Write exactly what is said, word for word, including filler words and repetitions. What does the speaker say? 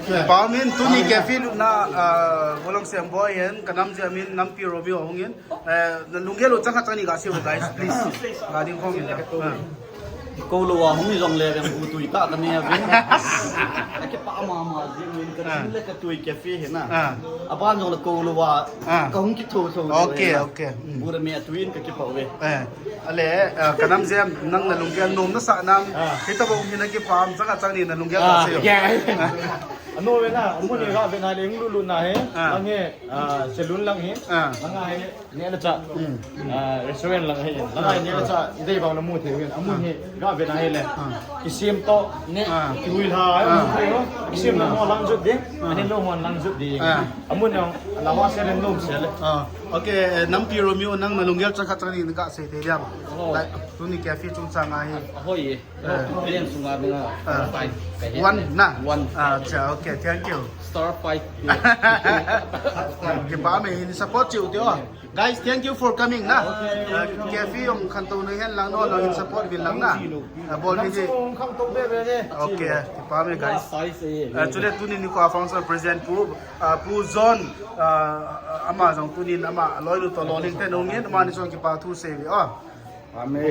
Pamin, tuni cafe lutna, ah, Golong Sem boy in, ka nam jia min, Nampi Romeo hung in. Eh, na lunggel u chang khat chang ni ga sei o, guys, please. Ga ding khong in la. Ah. Kou lou a hung hi jong le veng bu tui ka ka ne veng. Ka kipah mama jing in ka Ah. jing le ka tui cafe hi na. Ah. Aban jong le kou lou a Ah. ka hung kitho tho. Okay, okay. Mm. Bu ra me a tui in ka kipah ve. Eh. Ale, ah, ka nam jia, nang na lunggel nom na sa nam. Ah. Hita bou hi na kipah am chang khat chang ni na lunggel Ah, sa yo. yeah. Ano ve na, amun hi ga ve na le hung lulu na he. Ah. Lang he, ah, saloon lang he. Ah. Lang he, ne na cha. Mm. Ah, restaurant lang he. Lang he, ne na cha, idei bang na mu the ve. Amun he, ga ve na he le. Ah. Kisim to, ne, Ah. kihui la, Ah. mu the ho. Kisim na ho lang jut ding, Ah. ani lo ho lang jut ding. Ah. Amun na, la wa se le nom se le. Ah. Okay, eh, Nampi Romeo nang na lunggel chang khat chang ni ga sei te diam. Oh. Like, tuni cafe chungchang a hi. Hoi. Eh. Len sunga dinga Ah. five ka he. One na? One. Ah, acha, okay, thank you. Star five. Kipah me hin support chiu tio. Guys, thank you for coming na. Okay. Ah, cafe jong khantou na hen lang no, lang hin support vil lang na. Ah, bol ni ji. Khantou be be de. Okay, kipah me guys. Size e. Ah, chule tuni nikho a function president Pu, ah, Pu John, ah, ama jong tunin ama loinu to lo ning te no ngin, ama ni jong kipah thu sei ve. Ah. Amen.